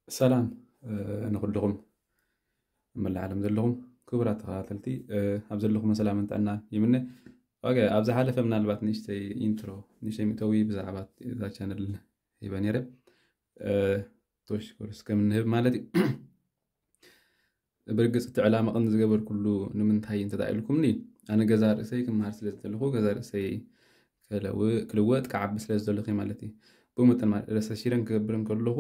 ሰላም ንኩልኹም መላእ ዓለም ዘለኹም ክቡራት ተኸታተልቲ፣ ኣብ ዘለኹም ሰላምን ጥዕናን ይምነ። ኦኬ፣ ኣብ ዝሓለፈ ምናልባት ንእሽተይ ኢንትሮ፣ ንእሽተይ መእተዊ ብዛዕባ እዛ ቻነል ሂበ ነይረ። ቶሽ ኮርስ ከም እንህብ ማለት እዩ። ብርግጽ እቲ ዕላማ ቀንዲ ዝገበርኩሉ ንምንታይ እንተ ኢልኩምኒ፣ ኣነ ገዛ ርእሰይ ክመሃር ስለ ዝደለኹ፣ ገዛ ርእሰይ ክልወጥ ክዓቢ ስለ ዝደለኹ ማለት እዩ። ብኡ መጠን ማለት ረሰሲረን ክገብር እንከለኹ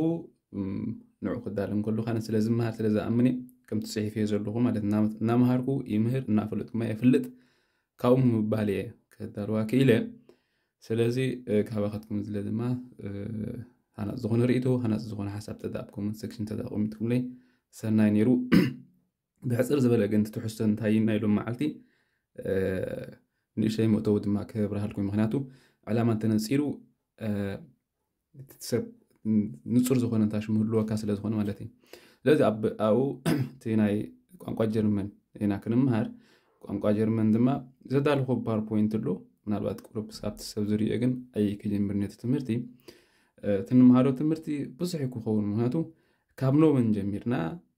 ንዑ ክዳል እንከለኹ ኣነ ስለ ዝመሃር ስለ ዝኣምን እየ ከምቲ ጽሒፍ እየ ዘለኹ ማለት እናመሃርኩ ይምህር እናፈለጥኩ የፍልጥ ካብኡ ምባል እየ ከዳልዋ ክኢለ። ስለዚ ካባኻትኩም ዝለ ድማ ሃናፅ ዝኾነ ርእቶ ሃናፅ ዝኾነ ሓሳብ ተዳ ኣብ ኮመንት ሴክሽን ተዳ ኣቐሚጥኩምለይ ሰናይ ነይሩ። ብሕፅር ዝበለ ግን ትሕዝቶ እንታይ ኢና ኢሎም መዓልቲ ንእሽተይ መእተዊ ድማ ክብርሃልኩም። ምክንያቱ ዕላማ እንተነፂሩ ሰብ ንፁር ዝኾነ እንታሽ ምህልወካ ስለ ዝኾነ ማለት እዩ። ስለዚ ኣብኡ እቲ ናይ ቋንቋ ጀርመን ኢና ክንምሃር። ቋንቋ ጀርመን ድማ ዘዳልኮ ፓወርፖይንት ኣሎ። ምናልባት ቁሩብ ኣብቲ ሰብ ዝርኦ ግን ኣይክጅምር ነቲ ትምህርቲ። እቲ ንምሃሮ ትምህርቲ ብዙሕ ክኸውን ምክንያቱ ካብ ኖመን ጀሚርና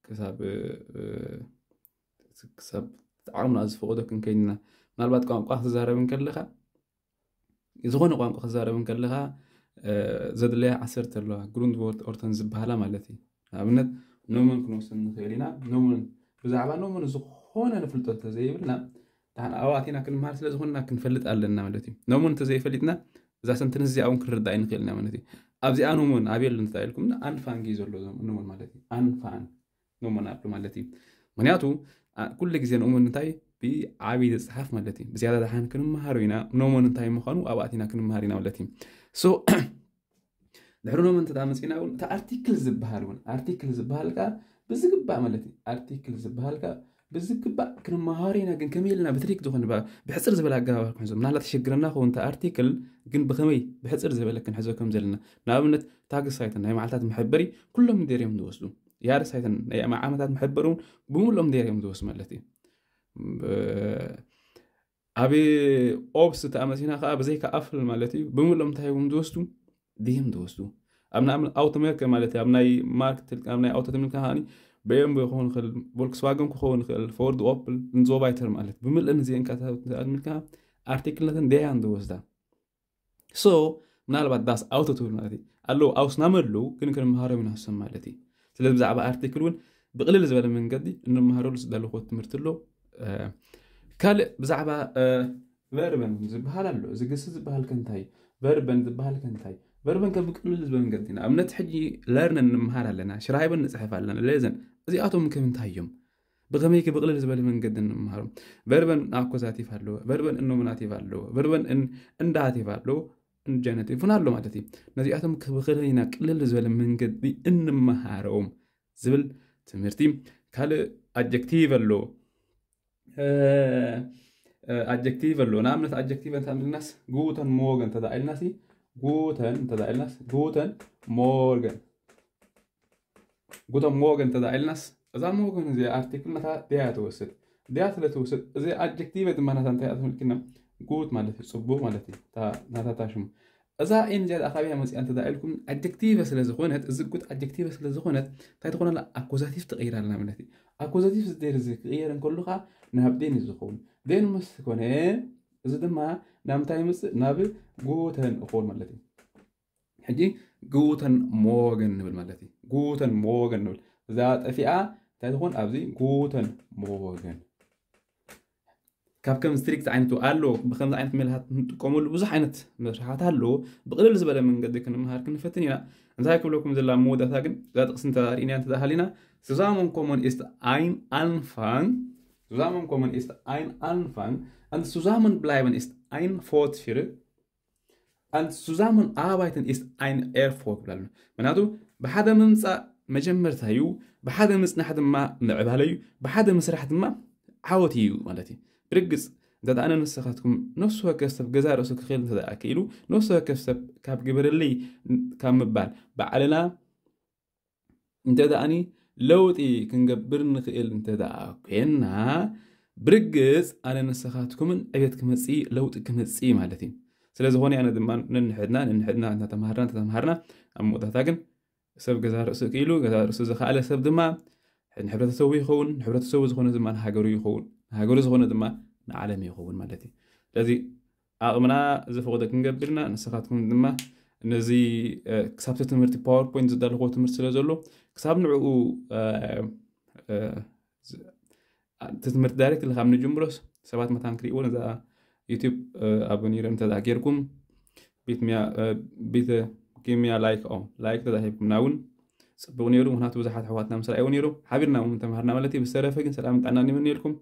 ክሳብ ክሳብ ዓቕምና ዝፈቐዶ ክንከይድና። ምናልባት ቋንቋ ክትዛረብ እንከለኻ ዝኾነ ቋንቋ ክዛረብ እንከለኻ ዘድለያ ዓሰርተ ኣለዋ ግሩንድ ወርት ኦርተን ዝበሃላ ማለት እዩ። ንኣብነት ኖመን ክንወስድ ንኽእል ኢና። ኖመን ብዛዕባ ኖመን ዝኾነ ንፍልጦ እንተዘይብልና ኣባኣቲና ክንምሃር ስለ ዝኾንና ክንፈልጥ ኣለና ማለት እዩ። ኖመን እንተዘይፈሊጥና እዛ ሰንተንስ እዚኣ እውን ክንርዳእ ኣይንኽእል ኢና ማለት እዩ። ኣብዚኣ ኖመን ኣበይ ኣሎ እንተኢልኩም ኣንፋንግ እዩ ዘሎ ኖመን ማለት እዩ። ኣንፋን ኖመን ኣሎ ማለት እዩ። ምክንያቱ ኩሉ ግዜ ኖመን እንታይ ብዓብይ ዝፅሓፍ ማለት እዩ። ብዝያዳ ደሓን ክንመሃሩ ኢና። ኖመን እንታይ ምዃኑ ኣብኣቲና ክንመሃር ኢና ማለት እዩ። ድሕሪ ኖመን እንተ መፂና እውን እቲ ኣርቲክል ዝበሃል እውን ኣርቲክል ዝበሃል ከዓ ብዝግባእ ማለት እዩ። ኣርቲክል ዝበሃል ከዓ ብዝግባእ ክንመሃሮ ኢና። ግን ከመይ ኢልና ብትሪክ ዝኾነ ብሕፅር ዝበለ ኣገባብ ክንሕዞ ምናልባት ይሸግረና ከውን እቲ ኣርቲክል ግን ብከመይ ብሕፅር ዝበለ ክንሕዞ ከም ዘለና ንኣብነት ታግስ ሳይትን ናይ መዓልታት መሐበሪ ኩሎም ደርዮም ዝወስዱ ያርስ ኣይተን ናይ ዓመታት መሐበሪ እውን ብምሎም ደርዮም ዝወስዱ ማለት እዩ። ኣብ ኦብስ ተኣመሲና ከዓ ብዘይካ ኣፍል ማለት እዩ ብምሎም እንታይ እዮም ዝወስዱ ድህም ዝወስዱ ኣብ ንኣብነት ኣውቶሜርከ ማለት እዩ ኣብ ናይ ማርክ ትልካ ኣብ ናይ ኣውቶ ትምልካ ከዓኒ በኤምቦ ክኸውን ይኽእል ቮልክስዋገን ክኸውን ይኽእል ፎርድ ኦፕል እንዞባይተር ማለት ብምልእን እዚአን ካታሚልካ ኣርቲክልነትን ደያን ዝወስዳ ሶ ምናልባት ዳስ ኣውቶ ትብል ማለት እዩ ኣለዉ ኣውስናመ ኣለዉ ግን ክንምሃሮም ኢና ንሶም ማለት እዩ። ስለዚ ብዛዕባ ኣርቲክል እውን ብቕልል ዝበለ መንገዲ እንምሃረሉ ዝደለኹዎ ትምህርቲ ኣሎ። ካልእ ብዛዕባ ቨርበን ዝበሃል ኣሎ። እዚ ግሲ ዝበሃል ከንታይ ቨርበን ዝበሃል ከንታይ ቨርበን ከም ብቅልል ዝበለ መንገዲ ኢና ኣብነት ሕጂ ለርነን ንምሃር ኣለና ሽራይበን ንፅሕፍ ኣለና ሌዘን እዚኣቶም ከም እንታይ እዮም? ብኸመይ ብቕልል ዝበለ መንገዲ ንምሃሮም? ቨርበን ኣኮዛቲቭ ኣለዎ፣ ቨርበን ኖሚናቲቭ ኣለዎ፣ ቨርበን እንዳቲቭ ኣለዎ፣ ጀነቲቭ እውን ኣሎ ማለት እዩ። ነዚኣቶም ብኸመይ ኢና ቅልል ዝበለ መንገዲ እንመሃሮም ዝብል ትምህርቲ። ካልእ ኣጀክቲቭ ኣለዎ። ኣጀክቲቭ ኣለዎ። ንኣብነት ኣጀክቲቭ እንተ ኢልናስ ጉተን ሞርገን እንተ ኢልናሲ ጉተን እንተ ኢልናስ ጉተን ሞርገን ጉተን ሞርገን እንተ ኢልናስ እዛ ሞርገን እዚኣ ኣርቲክል ናታ ድያ ትወስድ ድያ ስለ ትወስድ እዚ ኣጀክቲቭ ድማ ናታ እንታይ ኣትምልክና ጉት ማለት እዩ ጽቡቕ ማለት እዩ። ናታ ታሽሙ እዛ ኤን እዚኣ ኣኻቢያ መፅኣ እንተ ኢልኩም ኣጀክቲቭ ስለ ዝኾነት እዚ ጉት ኣጀክቲቭ ስለ ዝኾነት እንታይ ትኾነላ ኣኮዛቲቭ ትቕይር ኣለና ማለት እዩ። ኣኮዛቲቭ ዝደር እዚ ክቕየር እንከሉ ከዓ ናብ ዴን እዩ ዝኸውን። ዴን ምስ ኮነ እዚ ድማ ናብ እንታይ ይምፅእ ናብ ጉተን እኸውን ማለት እዩ። ሕጂ ጉተን ሞርገን ንብል ማለት እዩ። ጉተን ሞርገን ንብል እዛ ጠፊኣ እንታይ ትኾን ኣብዚ ጉተን ሞርገን ካብ ከም ስትሪክት ዓይነቱ ኣሎ። ብከምዚ ዓይነት ሜልሃት ንጥቀመሉ ብዙሕ ዓይነት መስርሓት ኣሎ። ብቅልል ዝበለ መንገዲ ክንምሃር ክንፈትን ኢና። እንታይ ክብለኩም ዘላ መወዳእታ ግን እዛ ጥቅሲ እንተሪእና እንተሃሊና zusammenkommen ist ein Anfang zusammenkommen ist ein Anfang und zusammenbleiben ist ein Fortschritt und zusammenarbeiten ist ein Erfolg ይብላሉ። ምክንያቱ ብሓደ ምምፃእ መጀመርታ እዩ፣ ብሓደ ምፅናሕ ድማ ምዕባለ እዩ፣ ብሓደ ምስራሕ ድማ ዓወት እዩ ማለት እዩ። ብርግፅ እንተ ኣነ ንስኻትኩም ነፍሲ ወከፍ ሰብ ገዛ ርእሱ ክኽእል እንተ ክኢሉ ነፍሲ ወከፍ ሰብ ካብ ግበረለይ ካብ ምባል ባዕልና እንተ ደኣኒ ለውጢ ክንገብር ንኽእል እንተ ደኣ ኮይንና ብርግፅ ኣነ ንስኻትኩምን ዕቤት ክመፅእ ለውጢ ክመፅእ ማለት እዩ። ስለ ዝኾነ ኣነ ድማ ነንሕድና ነንሕድና እናተምሃርና እንተተምሃርና ኣብ መወዳእታ ግን ሰብ ገዛ ርእሱ ክኢሉ፣ ገዛ ርእሱ ዝኸኣለ ሰብ ድማ ንሕብረተሰቡ ይኸውን፣ ንሕብረተሰቡ ዝኾነ ድማ ንሃገሩ ይኸውን፣ ንሃገሩ ዝኾነ ድማ ንዓለም ይኸውን ማለት እዩ። ስለዚ ኣቕምና ዝፈቕዶ ክንገብር ኢና። ንስኻትኩም ድማ ነዚ ክሳብቲ ትምህርቲ ፓወርፖይንት ዝዳለኽዎ ትምህርቲ ስለ ዘሎ ክሳብ ንዕኡ እቲ ትምህርቲ ዳይሬክት ካብ ንጅምሮስ ሰባት መታን ክሪእዎ ነዛ ዩቲብ ኣቦኒረ እንተ ጌርኩም ቤት ጊሚያ ላይክ ኦ ላይክ ተዛሂብኩምና እውን ፅቡቅ ነይሩ። ምክንያቱ ብዙሓት ኣሕዋትና ምስ ረኣይዎ ነይሩ ሓቢርና እውን ተምሃርና ማለት እዩ። ብዝተረፈ ግን ሰላም ጥዕና ይምንየልኩም።